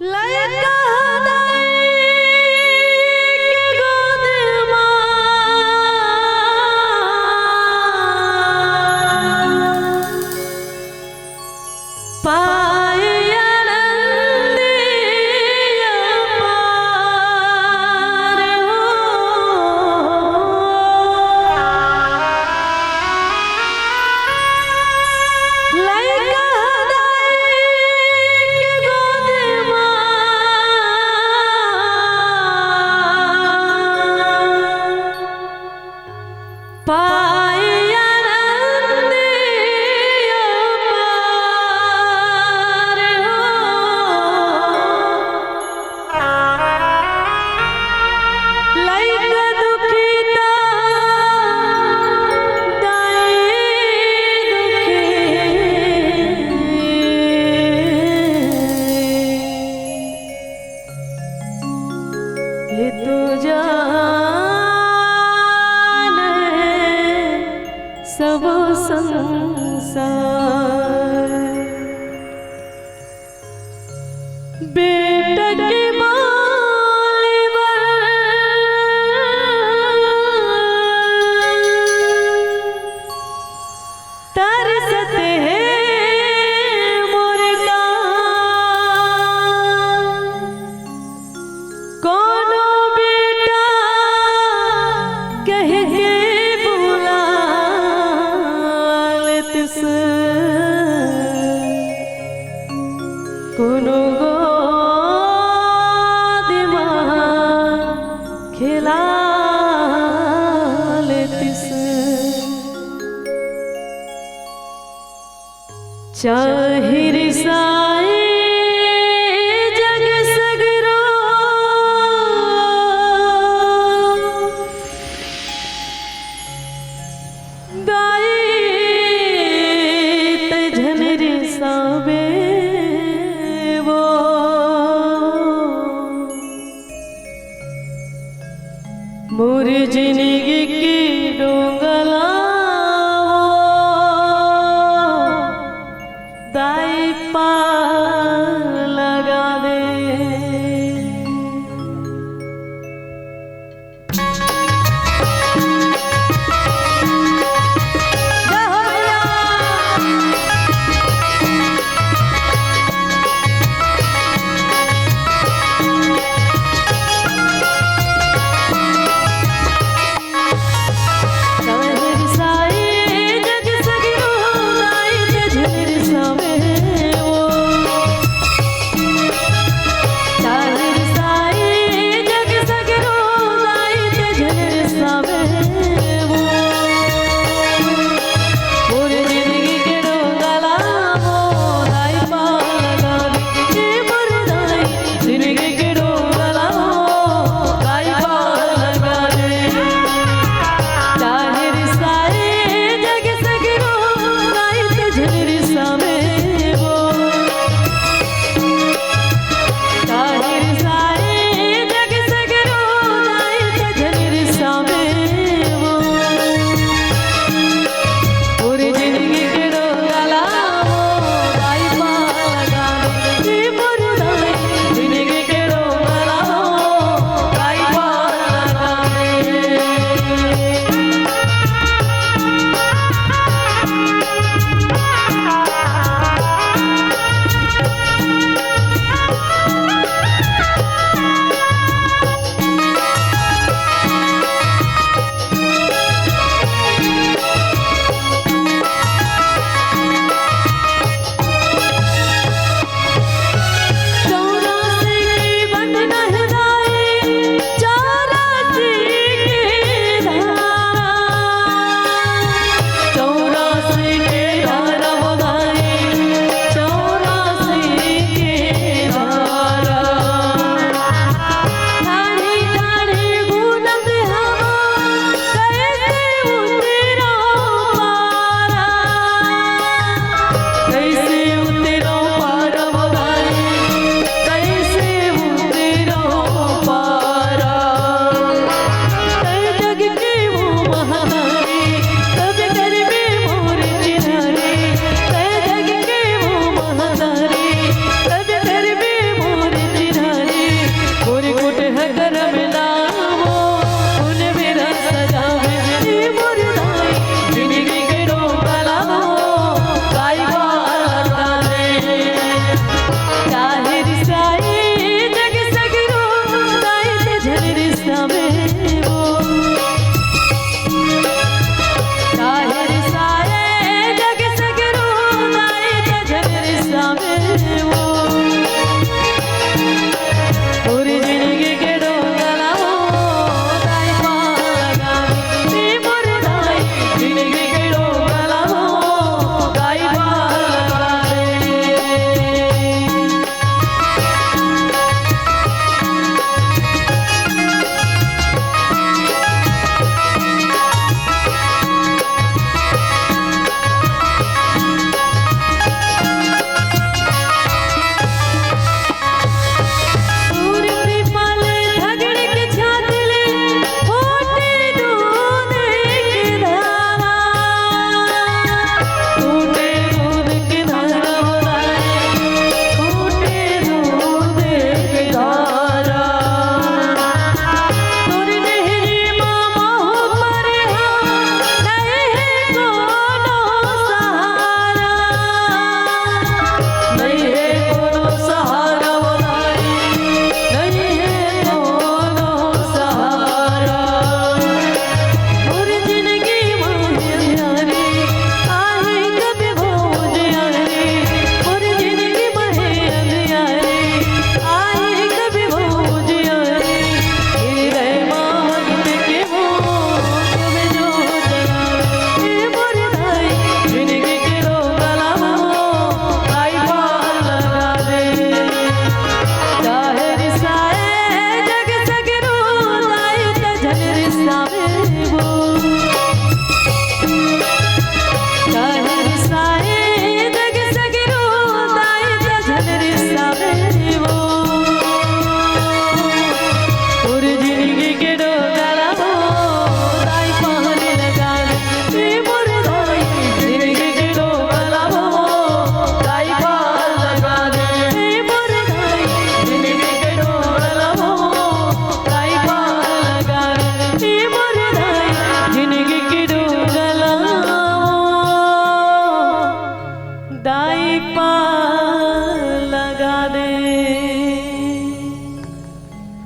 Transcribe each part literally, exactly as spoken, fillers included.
लइका दाई के गोद मा पाए आनंद अपार हो। लइका दाई के गोद मा पाए आनंद अपार हो। लइका दुखी त दाई दुखी। ये तो जाने सब संसार। बेटा के माली बर तरसत हे मोर गाँव। कोनो बेटा कहि के बुला लेतिस, कोनो गोद मा खेला लेतिस। चाहे रिसाए जग सगरो, दाई त झन रिसावे वो। मोर जिनगी के डोंगला वो दाई पार लगा दे। जय हो भैया।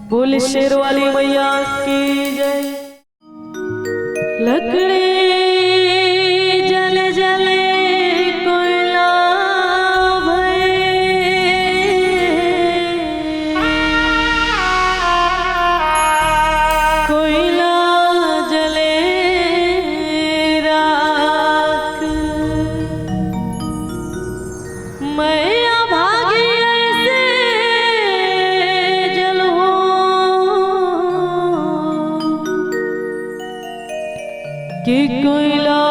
बोल शेर वाली मैया की जय। लकड़ी जले जले कोयला भय, कोयला जले राख। मैं अभागी ऐसे जलहूँ कि कोयला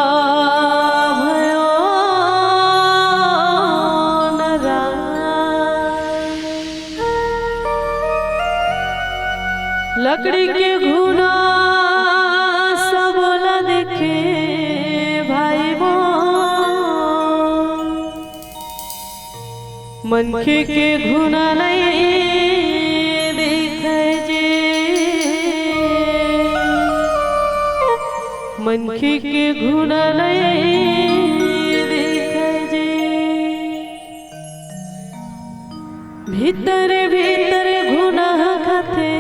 भयो न राख। लकड़ी के घुना सबो ला देखे भाई मोर, मनखे के घुना नइ दिखय जी, मनखे के घुना नइ दिखय जी। भीतर भीतर घुना खाथे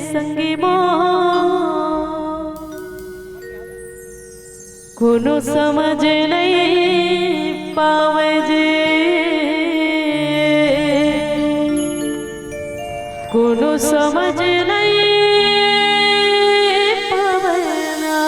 संगी मोर, कोनो समझ नइ पावय जी, कोनो समझ नइ पावय ना।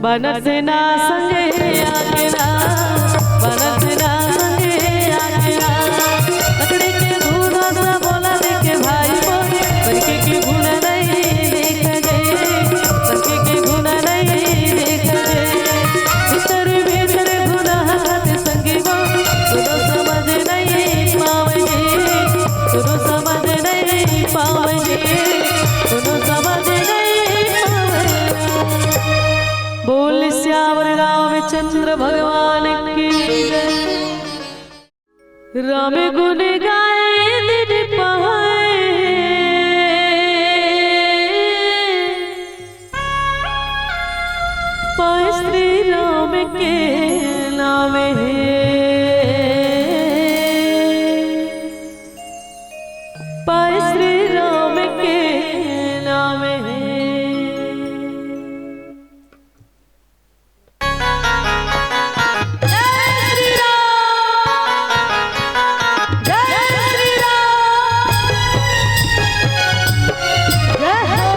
बनत ना संगे आके ना, बनत ना संगे आके ना। लकड़ी के घूना सा बोला देखे भाई मोर, बनके के घूना नहीं देख दे, बनके के घूना नहीं देख दे। भीतर भीतर घूना हाथ संगी मोर, कोनो समझ नहीं पावे जी, कोनो समझ नहीं पावे जी, कोनो समझ नहीं पावे। बोल सियावर रामचंद्र भगवान की जय। राम गुण गाए दिन पाए, पाए श्री राम के नाम है, पाए श्री राम के नाम है। जय श्री राम, जय श्री राम, जय हो।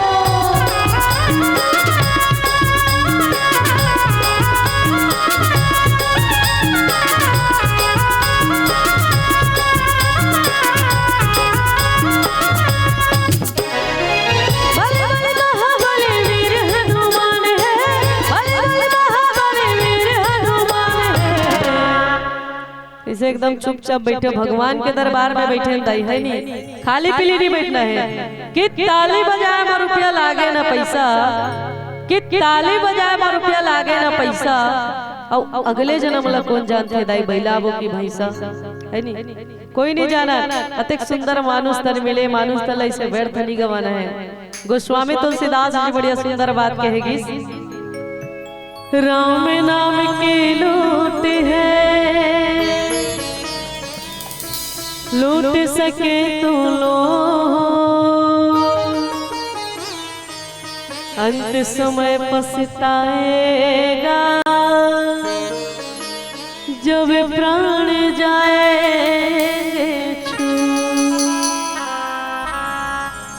बल बल महाबली वीर हनुमान है, बल बल महाबली वीर हनुमान है। इसे एकदम चुपचाप बैठे, भगवान के दरबार में बैठे दाई, है नी? खाली पीली नहीं बैठना है कि ताली बजाए में रुपया लागे ना पैसा, कि ताली बजाए में रुपया लागे ना पैसा। अउ अगले जन्म ला कौन जानथे दाई, बइला आबो की भैंसा, है नी? कोई नहीं जाना। अतेक सुंदर मानुष तन मिले, मानुष तन ला इसे व्यर्थ नहीं गवाना है। गोस्वामी तुलसीदास जी बढ़िया सुंदर बात कहे गिस, राम नाम की लूट है, लूट सके तो लो, अंत समय पछताएगा जब प्राण जाएंगे छूट।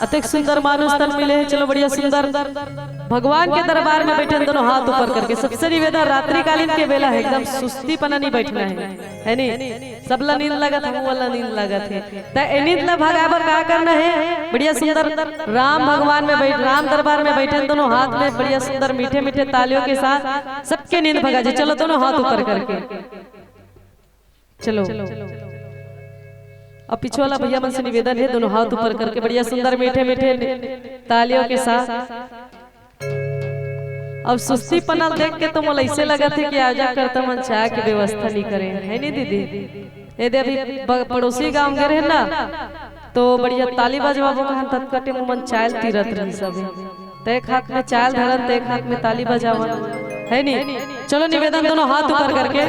अतेक सुंदर मानुष तन मिले है। चलो बढ़िया सुंदर भगवान के दरबार में बैठे दोनों हाथ ऊपर करके। सबसे निवेदन, रात्रिकालीन के बेला है, एकदम सुस्ती पना नहीं बैठना है, है नी? सबला नींद लगत, हमू वाला नींद लगत है। त ए नींद ला भगाए बर का करना है? बढ़िया सुंदर राम भगवान में बैठ, राम दरबार में बैठे दोनों हाथ में बढ़िया सुंदर मीठे मीठे तालियों के साथ सबके नींद भगा जी। चलो दोनों हाथ ऊपर करके चलो। अब पीछे वाला भैया मन से निवेदन है, दोनों हाथ ऊपर करके बढ़िया सुंदर मीठे मीठे तालियों के साथ। अब सुस्ती पनल देख के तो मोला ऐसे लगत है कि आयोजक करता मन चाय के व्यवस्था नहीं करे, है नहीं दीदी? ये दे अभी ब-, पड़ोसी गांव गए रहे ना, तो बढ़िया ताली बजवाबो कहन, ततका टेम मन चाय तीरत रही सब। ते एक हाथ में चाय धरन, ते एक हाथ में ताली बजावन, है नी? चलो निवेदन, दोनों हाथ ऊपर करके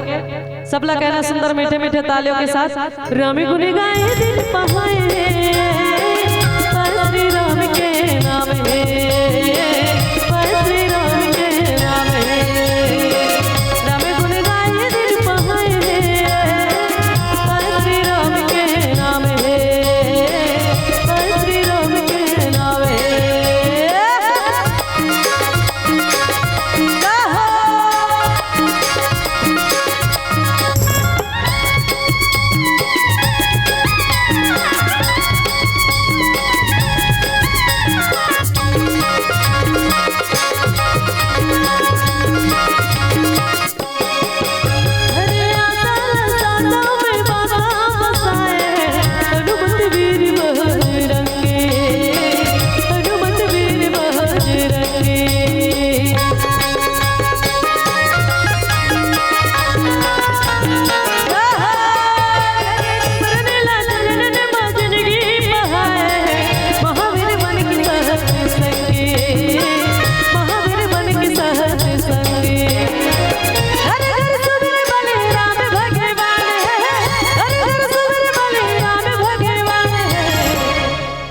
सबला कहना सुंदर मीठे मीठे तालियों के साथ। राम गुण गाए दिन पहाए, श्री राम के नाम है, श्री राम के नाम है। राम गुण गाए दिन पहाए, श्री राम के नाम है, श्री राम के नाम है।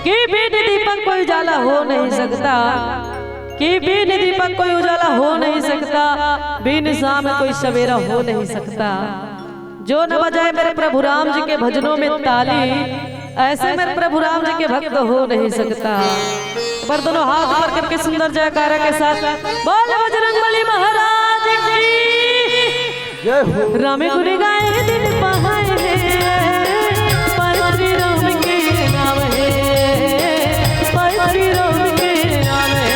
के बिन दीपक कोई उजाला हो नहीं सकता, के बिन दीपक कोई उजाला हो नहीं सकता, बिन शाम कोई सवेरा हो नहीं सकता। जो न बजाए मेरे प्रभु राम जी के भजनों में ताली, ऐसे मेरे प्रभु राम जी के भक्त हो नहीं सकता। पर दोनों हाथ ऊपर करके सुंदर जयकारा के साथ बोल बजरंग बली महाराज। राम गुण गाए दिन पहाए हे, परम श्री राम के नाम हे, परम श्री राम के नाम हे।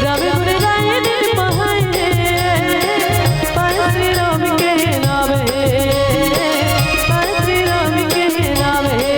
राम गुण गाए दिन पहाए हे, परम श्री राम के नाम हे, परम श्री राम के नाम हे।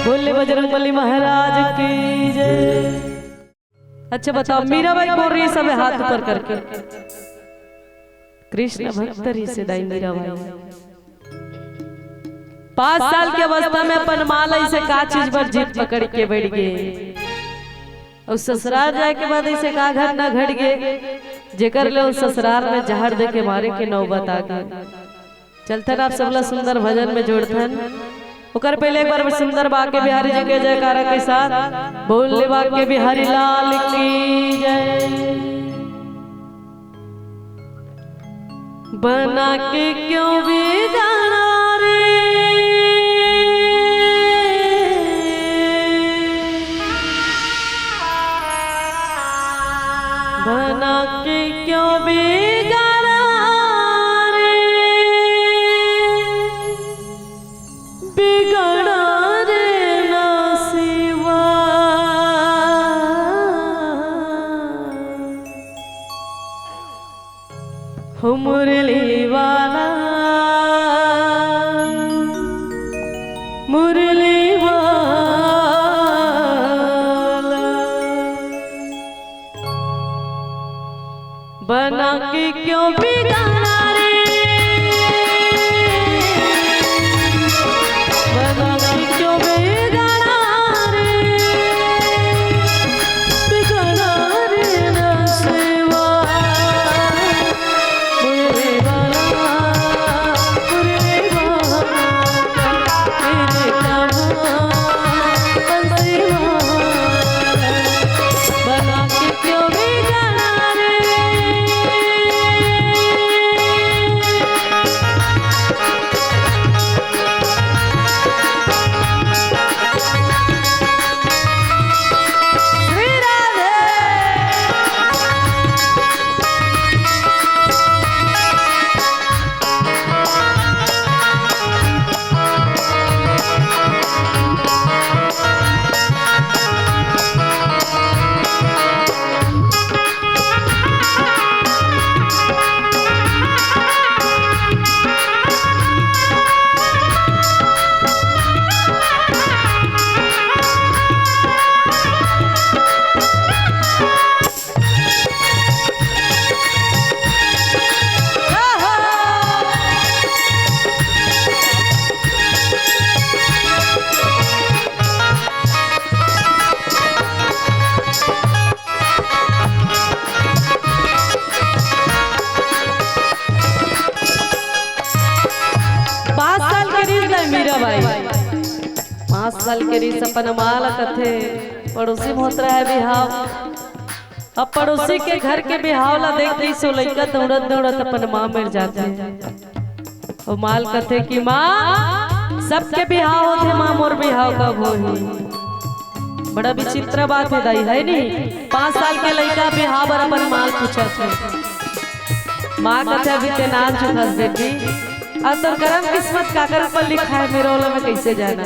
बोले बजरंगबली महाराज की जय। अच्छा बताओ, मीराबाई कौन रहिस? सबे हाथ ऊपर करके। कृष्ण भक्त रहिस दाई मीराबाई। पाँच साल के अवस्था में अपन माँ ला अइसे का चीज बर जिद पकड़ के बैठ गे, अउ ससुराल जाए के बाद अइसे का घटना घट गे, जेकर ले ओ ससुराल में जहर दे के मारे के नौबत आ गे। चलथन आप सबला सुंदर भजन में जोड़थन। ओकर पहले एक बार सुंदर बांके बिहारी जी के जयकारा के साथ बोल ले बांके बिहारी लाल की जय। बना के क्यों बिगाड़ा रे, बना के क्यों बिगाड़ा रे, बिगड़ा रे ना सिवा। हो मुरली वाला, मुरली वाला, बना के क्यों बिगाड़ा रे, बना के क्यों बिगाड़ा रे, बिगाड़ा रे ना सिवा। मुरली वाला, मुरली वाला, तेरे कान्हा बंसी वाला, बना के क्यों बिगाड़ा रे। श्री राधे। पाँच साल के रिहिस ना मीराबाई, पाँच साल के रिहिस, अपन माँ ला कथे पड़ोसी में होत रहय बिहाव। अब पड़ोसी के घर के बिहाव ला देख के सो लइका दौड़त दौड़त अपन माँ मेर जाथे। अउ माँ ल कथे कि माँ, सबके बिहाव होथे, माँ मोर बिहाव कब होही? बड़ा विचित्र बात हे दाई, हे नी? पाँच साल के लइका बिहाव बर अपन माँ ल पूछत हे। माँ कथे, "अभी ते नानचुक हस बेटी, अउ तोर करम किस्मत काकर ऊपर लिखा हे, मेरे वाला में कैसे जाना?"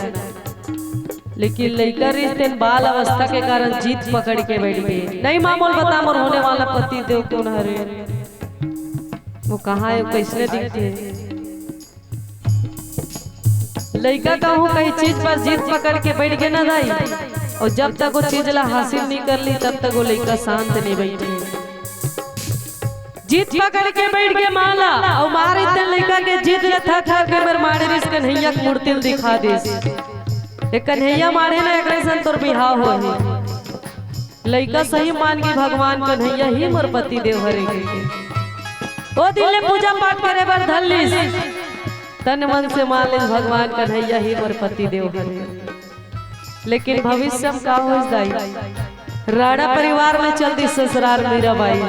लेकिन लइका रिहिस तेन बाल अवस्था के कारण जिद पकड़ के बैठ गे, "नहीं माँ, मोला बता, मोर होने वाला पति देव कोन हरे? वो कहाँ हे, वो कैसने दिखथे?" लइका कहूँ कहीं चीज पर जिद पकड़ के बैठ गे ना दाई, अउ जब तक वो चीज ला हासिल नहीं कर ली, तब तक वो लइका शांत नहीं बैठे। जिद पकड़ के बैठ गे माँ ला, अउ माँ रिहिस तेन लइका के जिद ला थक हार के मेर माड़े रिहिस कन्हैया के मूर्ति ल दिखा दिस। ए कन्हैया माड़े ना, एकरे सन तोर बिहाव होही। लइका सही मान गे, भगवान कन्हैया ही मोर पति देव हरे कहिके। ओ दिन ले पूजा पाठ करे बर धर लिस, तन मन से मान लिस भगवान कन्हैया ही मोर पति देव हरे। लेकिन भविष्य में का होइस दाई? राणा परिवार में चल दिस ससुरार मीराबाई।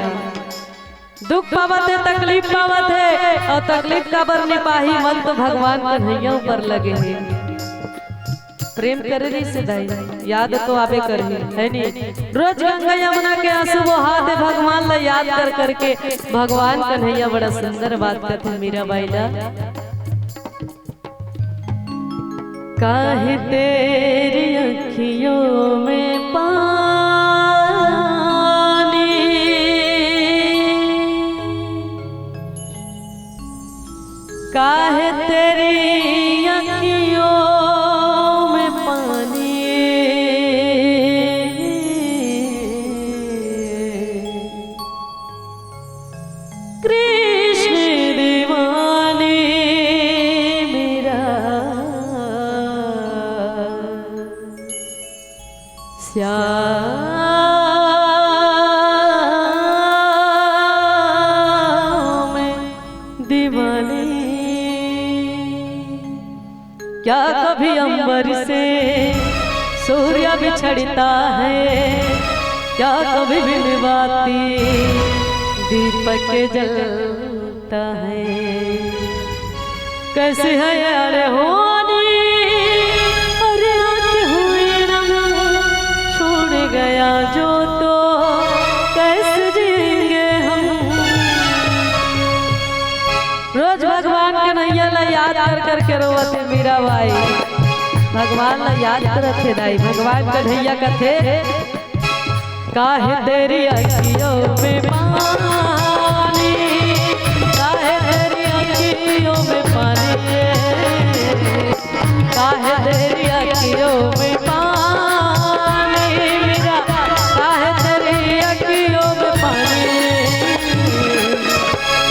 दुख पावत हे, तकलीफ पावत हे, अउ तकलीफ काबर नि पाही, मन तो भगवान कन्हैया ऊपर लगे हे। प्रेम करे रिहिस दाई, याद तो आबे करही, हे नी? रोज गंगा यमुना के आंसू बोहाथे, भगवान ला याद कर करके। भगवान कन्हैया बड़ा सुंदर बात कथे मीराबाई ला। काहे तेरी अँखियों में पानी, काहे तेरी अँखियों में पानी, कृष्ण दीवाने मेरा श्याम दीवाने। क्या कभी अंबर से सूर्य बिछड़ता है, क्या कभी बिन बाती दीपक जलता है। कैसे है यार होनी, अरे आँख हुई नम, छोड़ गया जो तो कैसे जिएंगे हम। रोज भगवान कन्हैया ला याद कर करके रोवत हे मीराबाई। भगवान ला याद करत हे दाई, भगवान कन्हैया कथे, काहे तेरी अँखियों में पानी, काहे तेरी अँखियों में पानी, काहे तेरी अँखियों में पानी मेरा, काहे तेरी अँखियों में पानी।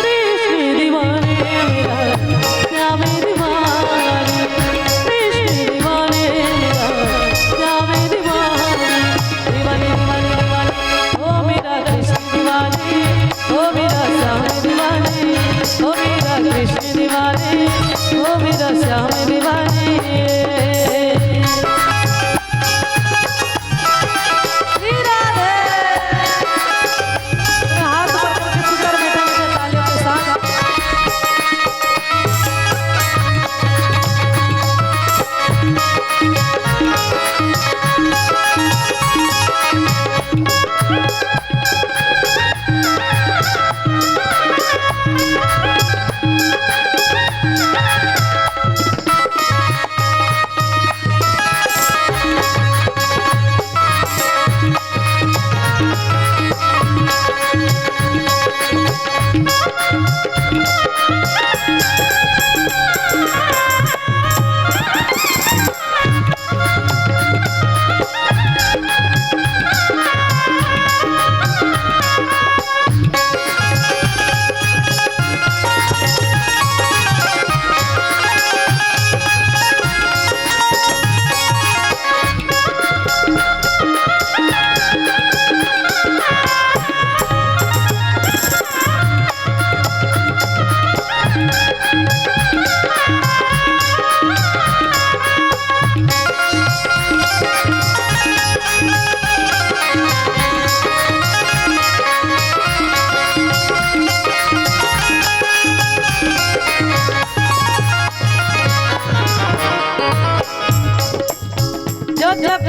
कृष्ण दीवाने मेरा, श्याम दीवाने, कृष्ण दीवाने मेरा, श्याम दीवाने, दीवाने, दीवाने, दीवाने, ओ मेरा कृष्ण दीवाने, ओ मेरा श्याम दीवाने, ओ मेरा कृष्ण दीवाने, ओ मेरा श्याम दीवाने।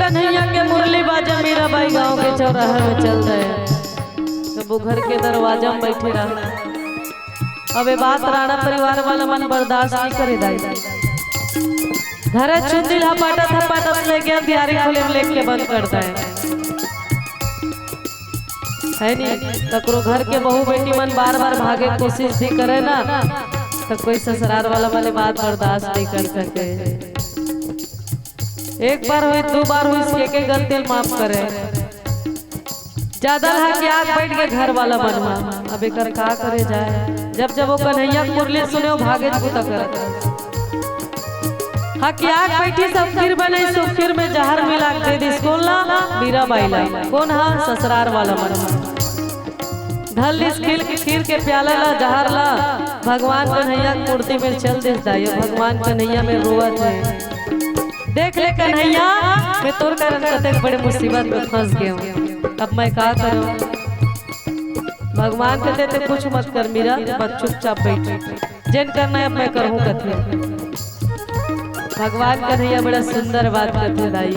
कन्हैया के मुरली बाजा, मीराबाई गांव के चौराहा में चल दे, तो वो घर के दरवाजा में बैठे रहा। अब ये बात राणा परिवार वाला मन बर्दाश्त नहीं करे दाई। घर चुंदी हपाटत हपाटत ले गया, दियारी खुले में लेके बंद कर दे। है नी, ककरो घर के बहू बेटी मन बार बार भागे के कोशिश भी करे ना, तो कोई ससुराल वाला मन ये बात बर्दाश्त नहीं कर सके। एक बार हुई, दो बार हुई, के के गलती ल माफ करे। ज्यादा हकियाक बैठ के घर वाला मन म, अब एकर का करे जाए। जब जब वो कन्हैया के मुरली सुने, वो भागे के बुता करत। हकियाक बैठी, सब खीर बने, सब खीर में जहर मिला के दे दिस। कोन ला? मीराबाई ला। कोन हा? ससुराल वाला मन। धर लिस खीर के, खीर के प्याला ला, जहर ला, भगवान कन्हैया के मूर्ति में चल दिस दाई। भगवान कन्हैया में रोवत हे, देख ले कन्हैया, मैं तोर कारण कतेक बड़े मुसीबत में फंस गए हूँ, अब मैं का करूँ? भगवान कहते थे, कुछ मत कर मीरा, बस चुपचाप बैठ, जेन करना है अब मैं करूँ कथे। भगवान कन्हैया बड़ा सुंदर बात कथे दाई।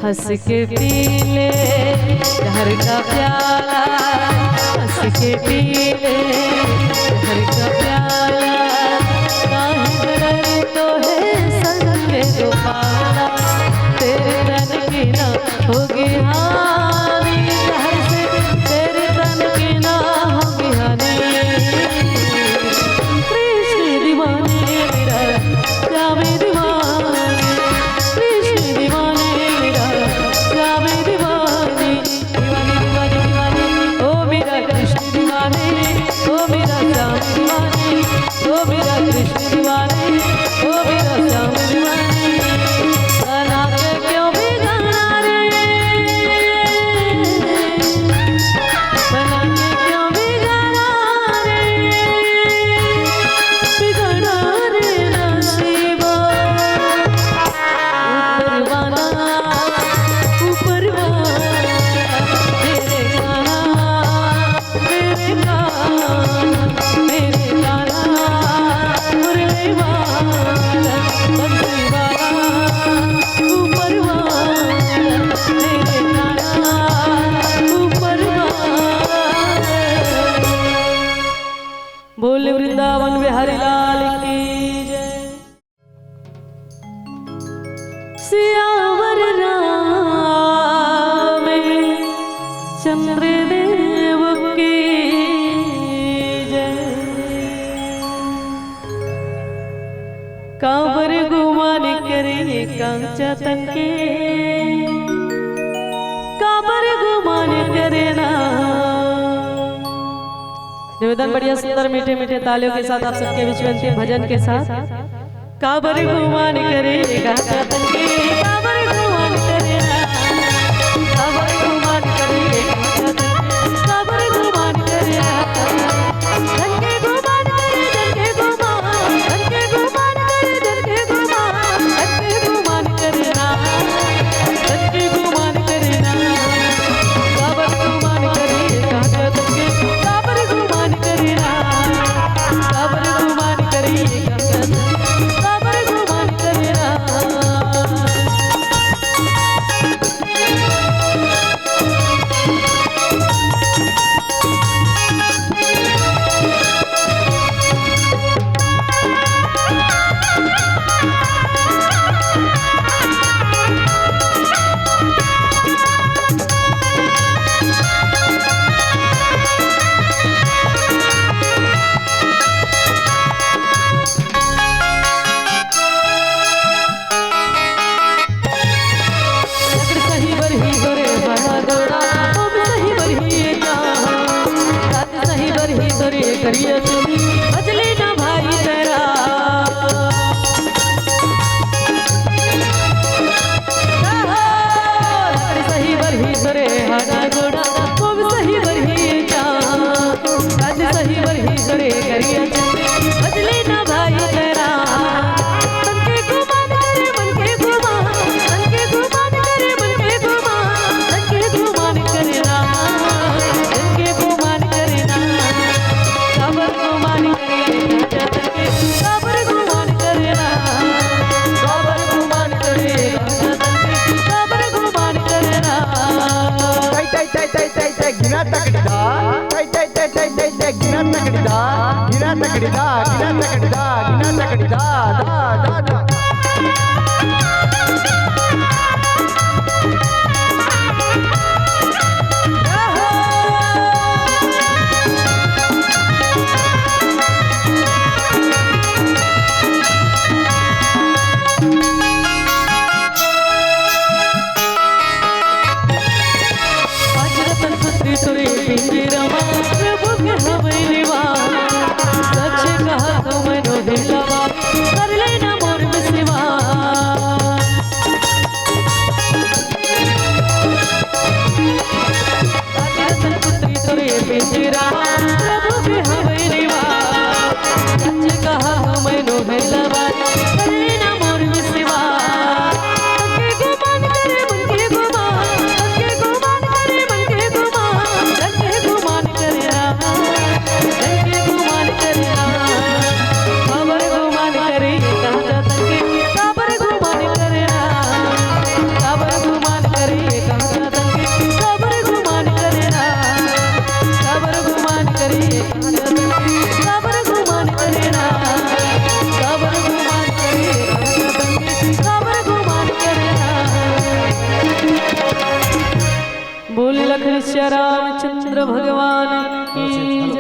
हंस के पी ले घर का प्याला, हंस के पी ले घर का प्याला, काहे डर तो है संग गोपाला, तेरे तन की ना होगी हानि, जहर से तेरे तन की ना होगी हानि। कृष्ण दीवाने मेरा श्याम दीवाने, कृष्ण दीवाने मेरा श्याम दीवाने, दीवाने, दीवाने, दीवाने, ओ मेरा कृष्ण दीवाने, ओ मेरा श्याम दीवाने, ओ मेरा कृष्ण दीवाने, ओ मेरा श्याम दीवाने। बना के क्यों बिगाड़ा रे, बना के क्यों बिगाड़ा रे, बिगाड़ा रे नसीबा। ऊपर वाला, ऊपर वाला, तेरे गाना, तेरे गाना, तेरे गाना, मुरली वाला, बंसी वाला, ऊपर वाला, तेरे गाना, ऊपर वाला। बोल वृंदावन बिहारी लाल की जय। सियावर राम चंद्र देव की जय। काबर गुमान करे कांचा तन के, काबर गुमान करे ना। निवेदन बढ़िया सुंदर मीठे मीठे तालियों के साथ आप सबके बीच में अंतिम भजन के साथ। काबर गुमान करे कांचा तन के, काबर गुमान करे ना, काबर गुमान करे कांचा तन के, काबर गुमान करे ना। धन के गुमान करे, धन के गुमान, धन के गुमान करे, धन के गुमान, धन के गुमान करे ना, धन के गुमान करे ना। काबर गुमान करे कांचा तन के, काबर गुमान करे ना, काबर गुमान करे कांचा तन के, काबर गुमान करे ना। सही बरही तोरे बड़ा गोड़ा, ओम सही बरही का। सही बरही तोरे करिया चुनी, बजली ना भाई तेरा। सही बरही तोरे हाड़ा गोड़ा, ओम सही बरही का। सही बरही तोरे करिया चुनी, बजली ना भाई तेरा। मन के गुमान करे, मन के गुमान, मन के गुमान करे, मन के गुमान, मन के गुमान करे ना, मन के गुमान करे ना। काबर गुमान तकड़ी दा, गिना तकड़ी दा, गिना तकड़ी दा, दा, दा, दा। आज रतन पुत्री तोरे पिंजरा मा, प्रभु के हवै निवास। सच कहा तो मैं नोहे लबा, कर लेना मोर में सेवा। आज रतन पुत्री तोरे पिंजरा मा, प्रभु के हवै निवास। सच कहा तो मैं नोहे लबा, कर लेना मोर में सेवा। के गुमान करे मन के गुमान, के गुमान करे मन के गुमान, मन के गुमान करे ना, मन के गुमान करे ना। काबर गुमान करे कहाँ जा तन के, काबर गुमान करे ना, काबर गुमान करे कहाँ जा तन के, काबर गुमान करे ना, काबर गुमान करे कहाँ जा तन के, काबर गुमान करे ना, काबर गुमान करे कहाँ जा तन के, काबर गुमान करे ना। बोल लखन श्री रामचंद्र भगवान की।